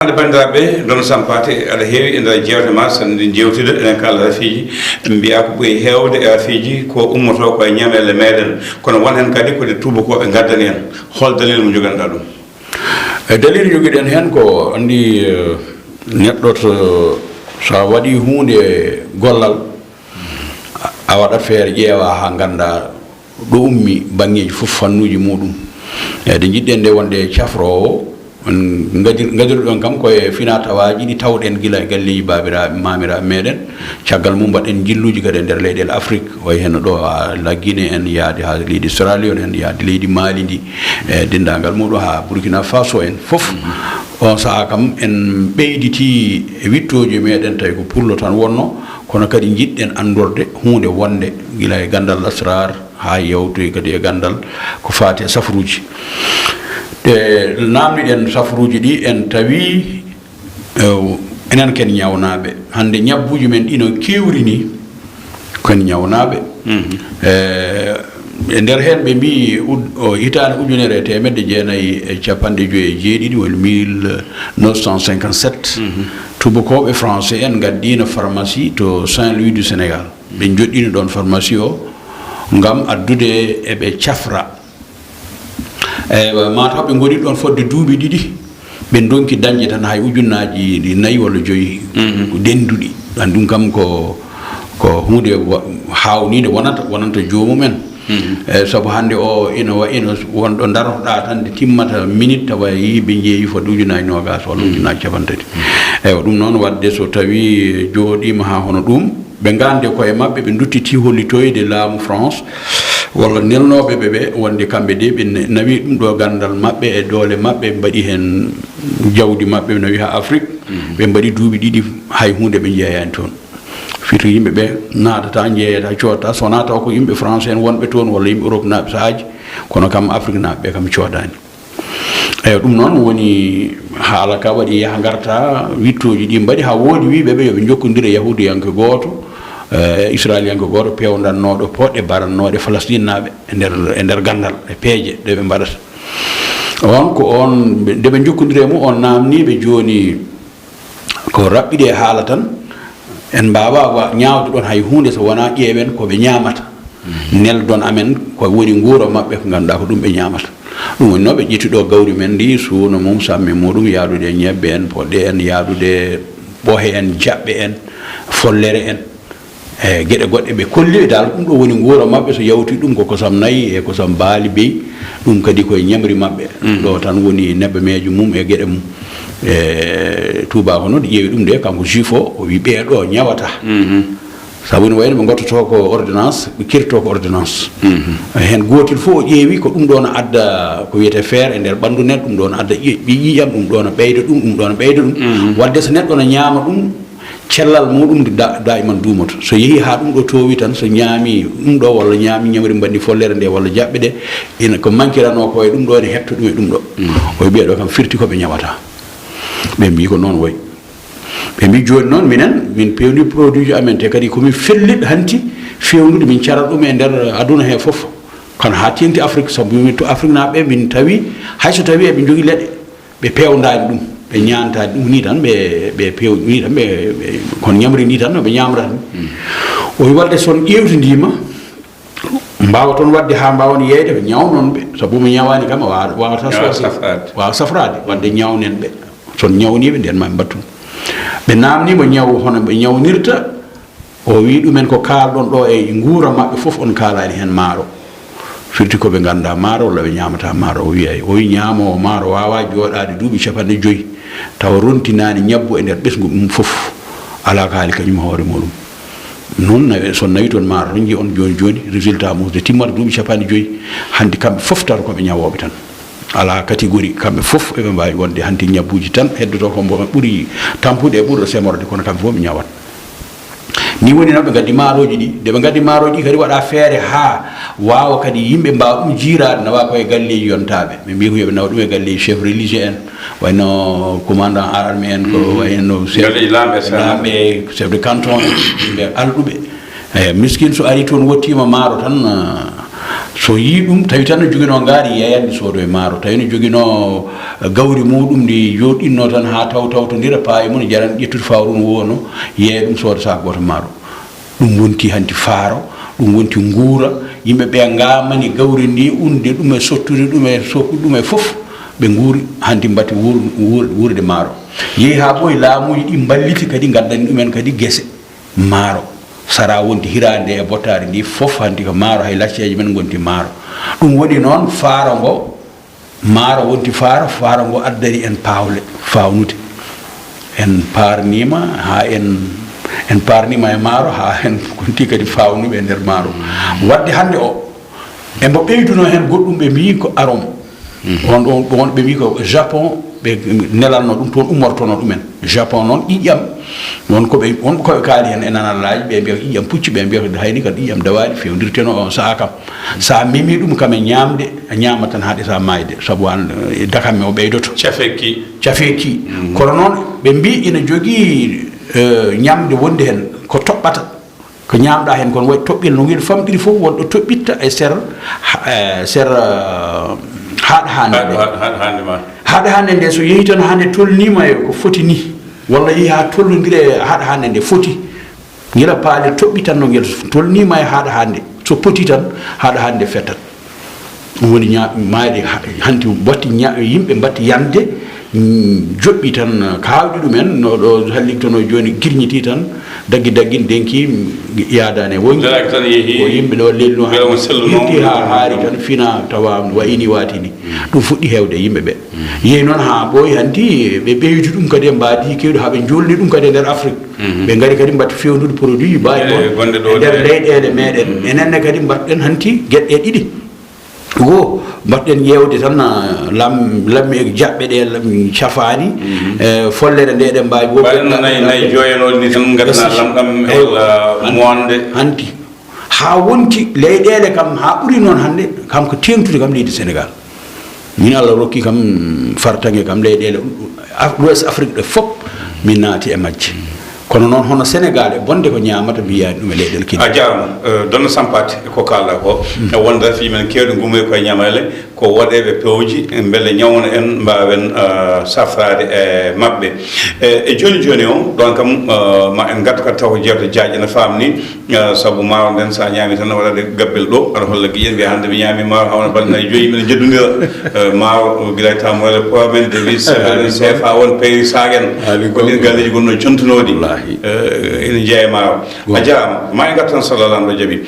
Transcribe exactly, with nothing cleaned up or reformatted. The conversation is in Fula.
Hannde, banndiraaɓe, Dono Sampaate, aɗa heewi e nder jeewte ma, so en njewtida, enen kala rafiiji, en mbiyaa ko ɓuri heewde e rafiiji ko ummotoo ko e ñameele meeɗen, kono won heen kadi ko ɗe tuubakooɓe ngaddani en. Hol dalil mo njoganɗaa ɗum? E dalil jogiɗen heen ko anndi, eh, neɗɗo to, so a waɗii huunde gollal, a waɗat feere ƴeewa haa ngannda ɗo ummi banngeeji fof fannuuji muɗum. E ɗe njiɗɗen nde wonde cafroowo, en ngadir-, ngadirɗon kam ko e finaa tawaaji ɗi tawɗen gila e galleeji baabiraaɓe, maamiraaɓe meeɗen. Caggal mum mbaɗen njilluuji kadi e nder leyɗeele Afrik, wayi heen ɗo haa la Guinée en, yaade haa leydi Sierra Leone en, yaade leydi Mali ndi, e denndaangal muɗum haa Burkina Faso en fof. On sahaa kam en ɓeyditi e wittooji meeɗen, tawi ko pullo tan wonno, kono kadi njiɗɗen anndorde huunde wonde gila e ganndal lasraar haa yewtoy kadi e ganndal ko faati e safruuji. Te naamniɗen safruuji ɗi, en tawi, eh, enen ken ñawnaaɓe. Hannde ñabbuuji men ɗi no keewri ni, ken ñawnaaɓe. Mhm. Eh, e nder heen ɓe mbii ud-, o hitaande ujunere e teemedde jeenayi e capanɗe joyi e jeeɗiɗi, woni mille neuf cent cinquante-sept, mhm, tuubakooɓe français en ngaddiino pharmacie to Saint-Louis du Sénégal. Ɓe njoɗɗini ɗoon pharmacie o ngam addude eɓe cafra. Eywa, mataw ɓe ngoni ɗoon fodde duuɓi ɗiɗi, ɓe ndonki dañde tan hay ujunnaaji ɗi nayi walla joyi, mhm, ko dennduɗi. An ɗum kam ko, ko huunde wa-, haawniinde wonata, wonanta joomum en. Mhm. Eyyi, sabu hannde o ina wa-, ina wonɗo darotoɗaa tan nde timmata minute tawa yii ɓe njeeyi fodde ujunnaaji noogaas walla, mhm, ujunnaaji capanɗe tati. Eywa, ɗum noon waɗde so tawi jooɗiima haa hono ɗum, ɓe ngande koye maɓɓe, ɓe duttiti hollitoyde laamu France walla nelnooɓe ɓe ɓe, wonde kamɓe de ɓe ne-, nawi ɗum ɗo ganndal maɓɓe e doole maɓɓe, ɓe mbaɗi heen jawdi maɓɓe, ɓe nawi haa Afrique, mhm, ɓe mbaɗi duuɓi ɗiɗi, hay huunde ɓe njeeyaani toon. Firti yimɓe ɓe naatata, njeeyata, coodata, so wonaa taw ko yimɓe France en wonɓe toon walla yimɓe Europe naaɓe sahaaji, kono kam Afrique naaɓe ɓe kam coodaani. Eyyi, ɗum noon woni haala ka waɗi yaha ngarta, wittooji ɗi mbaɗi haa woodi wiiɓe ɓe yo ɓe njokkondire e yahuudiyanke gooto, eh, israeliyanke gooto peewndannooɗo poɗɗe barannooɗe Falasɗinnaaɓe e nder, e nder ganndal e peeje ɗe ɓe mbaɗata. On ko on, nde ɓe njokkondiri e mum, on naamnii ɓe jooni ko raɓɓiɗi e haala tan, en mbaawaa wa-, ñaawde ɗoon hay huunde so wonaa ƴeewen ko ɓe ñaamata. Neldon amen ko woni nguura maɓɓe, ko ngannduɗaa ko ɗum ɓe ñaamata. Ɗum woni noon ɓe ƴetti ɗo gawri men ndi, suuna mum, samme muɗum, yaadude e ñebbe en, poɗɗe en, yaadude ɓohe en, jaɓɓe en, follere en, e geɗe goɗɗe. Ɓe kolli ɓe dal ɗum ɗo woni nguura maɓɓe, so yawti ɗum ko kosam nayi e kosam baali beyi, ɗum kadi koye ñamri maɓɓe. Mhm. Ɗo tan woni nebbameejo mum e geɗe mum. E tuubaako noon, ƴeewi ɗum de, kanko juif o, o wi ɓee ɗo ñawata. Mhm. Sabu ene wayno ɓe ngottoto ko ordonnance, ɓe kirto ko ordonnance. Mhm. Heen gootel fof o ƴeewi ko ɗum ɗo no adda ko wiyetee feere e nder ɓanndu neɗɗo, ɗum ɗo no adda ƴi-, ɓi-, ƴiiƴam, ɗum ɗo no ɓeyda ɗum, ɗum ɗo no ɓeyda ɗum. Mhm. Waɗde so neɗɗo no ñaama ɗum, cellal muɗum da-, daayiman duumoto. So yehii haa ɗum ɗo toowi tan, so ñaami ɗum ɗo walla ñaami ñamri mbanndi follere nde walla jaɓɓe ɗe, ina ko mankiranoo ko e ɗum ɗo ene heɓta ɗum e ɗum ɗo. Mhm. O wi ɓee ɗo kam firti ko ɓe ñawata. Ɓe mbii ko noon wayi. Ɓe mbii jooni noon minen, min peewndi produit ji amen, te kadi ko min felliɗ hanti feewnude, min cara ɗum e nder aduna he fof. Kono haa teeŋti Afrik, sabu min to Afrik naaɓe ɓe, min tawi, hay so tawi eɓe njogii leɗɗe, ɓe peewndaani ɗum, ɓe ñaantaani ɗum, nii tan ɓe, ɓe peew-, nii tan ɓe, ɓe, kono ñamri ndi tan no ɓe ñaamrata ni. Mm. O wi waɗde so on ƴeewtindiima, mbaawa toon waɗde haa mbaawon yeeyde ɓe ñawnon ɓe, sabu mo ñawaani kam a waawa, waawata Ñawa safraade. Safraade. Waawa safraade, waɗde ñawnen ɓe. So on ñawniiɓe, ndeen ma en mbattu. Ɓe naamniimo ñaw, hono ɓe ñawnirta, o wii ɗumen ko kaalɗon ɗo e nguura maɓɓe fof, on kaalaani heen maaro. Firti ko ɓe nganndaa maaro walla ɓe ñaamataa maaro. O wii ay, o wii ñaamoowo maaro waawaa jooɗaade duuɓi capanɗe joyi tawa rontinaani ñabbu e nder ɓesngu mum fof, alaa ko haali kañum hoore muɗum. Noon nawe-, so nawi toon maaro tan nji on jooni jooni résultat mum so timmata duuɓi capanɗe joyi, hanti kamɓe fof tato ko ɓe ñawooɓe tan. Alaa catégorie, kamɓe fof eɓe mbaawi wonde hanti ñabbuuji tan heddoto ko mbo ɓuri tampude e ɓurɗo semorde, kono kamɓe fof ɓe ñawat. Ni woni noon ɓe ngaddi maarooji ɗi, nde ɓe ngaddi maarooji ɗi kadi waɗa feere haa waawa kadi yimɓe mbaawa ɗum jiiraade, nawa ko e galleeji yontaaɓe. Ɓe mbii ko yo ɓe nawa ɗum e galleeji chef religieux en, wayno commandant armée en, ko wayno chef Galleeji laamɓe, laamɓe, chef de canton, yimɓe alɗuɓe. Eyi, miskin so ari toon wottiima maaro tan, ah, So yii ɗum, tawi tan no joginoo ngaari, yeeyan ndi soodoya maaro. Tawi no joginoo gawri muuɗum ndi jooɗinnoo tan haa taw tawtondira, paayi mum jaran ƴettude fawru no woono, yeeya ɗum sooda sac gooto maaro. Ɗum wonti hanti faaro, ɗum wonti nguura. Yimɓe ɓe ngaamani gawri ndi, unde ɗum e sottude ɗum e sokkude ɗum e fof, ɓe nguuri hanti mbatti wuur-, wuur-, wuurde maaro. Yehi haa ɓooyi, laamuuji ɗi mballiti kadi ngaddani ɗumen kadi gese maaro. Sara wonti hiraande e bottaari ndi fof hanti ko maaro, hay lacceeje men ngonti maaro. Ɗum woni noon faaro ngo, maaro wonti faaro, faaro ngo addani en paawle, faawnude. En paarniima haa en, en paarniima e maaro haa en ngonti kadi faawnuɓe e nder maaro. Waɗde hannde o, e mbo ɓeydunoo heen goɗɗum ɓe mbiyi ko arôme. On, on, on ɓe mbiyi ko Japon, ɓe nelanno ɗum, toon ummortono ɗumen. Japon noon, ƴiƴam, won ko ɓe, won ko ɓe kaali heen e nanallaaji, ɓe mbiya ko ƴiƴam pucci, ɓe mbiya ko hayni ko ƴiƴam dawaaɗi fewndirteno on sahaa kam. So a memi ɗum kam e ñaamde, a ñaama tan haa ɗesaa maayde, sabu an, eh, dakamme o ɓeydoto. Cafeeki. Cafeeki. Mm. Kono noon, ɓe mbi ina jogii, eh, ñamde wonde heen ko toɓɓata, ko ñaamɗaa heen kon, waɗi toɓɓel no ngel famɗiri fof, won ɗo toɓɓitta e ser, ha-, eh, ser, eh, haaɗ hannde nde. Haaɗ, haaɗ, haaɗ hannde ma. Haaɗ hannde nde, so yehi tan hannde tolniima e ko foti ni, walla yehi haa tolnondira e haaɗ hannde nde foti, gila paale toɓɓitanno ngel, so tolniima e haaɗ hannde, so poti tan, haaɗ hannde fettat. Ɗum woni ña-, maayde ha-, hanti watti ña-, yimɓe mbatti yande, mm, joɓɓi tan, kaawɗi ɗumen, no ɗo halligtono jooni, girñiti tan, daggi daggi, denki, mm, yaadaani e wonki. Daraaki tan yehi, ko yimɓe ɗo lellu mbele on selluno, irti haa haari tan, fina tawa wa ini waati ni. Mm. Ɗum fuɗɗi heewde e yimɓe ɓe. Mm. Yehi noon haa ɓooyi hanti, ɓe ɓeydi ɗum kadi e mbaadi keewɗi, haa ɓe njoolni ɗum kadi e nder Afrik. Mm. Ɓe ngari kadi mbatti feewnude produit ji mbaaji, e, noon, gonɗe ɗo e nder ɗe leyɗeele meɗen. Mm. Enen ne kadi mbaɗɗen hanti geɗe ɗiɗi. Wo, mbaɗɗen ƴeewde tan, ah, lam-, lamme e jaɓɓe ɗe lam-, cafaani, mhm, eh, follere nde eɗen mbaawi woɓɓe mbaɗen no nayi, nayi jooyanooɗi ni tan, ngadana lamɗam e, eywa, walla moonde. Hanti. Haa wonti leyɗeele kam, haa ɓuri noon hannde, kam ko teeŋtude kam leydi Senegaal. Min Allah rokki kam fartaŋŋe kam leyɗeele Af-, Ouest Afrique ɗe fof, min naati e majje. Kono noon, hono Senegaal e bonde ko ñaamata, mbiyaani ɗum e leyɗeele kedi. A jaaraama, eh, Donno Sampaate, ko kaalɗaa ko. Mm. E wonde rafi men keewɗe ngummori koye ñaamale, ko waɗeeɓe pewji, mbele ñawna en, mbaawen, eh, safraade e maɓɓe. E, e jooni jooni o, ɗoon kam, eh, ma en ngaddu kadi taw ko jeewte jaaƴe no faamni, eh, sabu maaro nden, so a ñaami tan, waɗaade gabbel ɗo, aɗa holla giƴen, mbiya hannde mi ñaami maaro, hawna balɗe nayi joyi, mbiɗa jeddondira, eh, maaro, gila e tamoole, poimen, devis, eh, seefa won, peyri, saagen. Ko ɗin galleeji gonno contunooɗi. Wallaahi. Eh, ene jeeya e maaro. Goonga. A jaaraama. Ma en ngartan, so Allah Laamɗo jaɓi.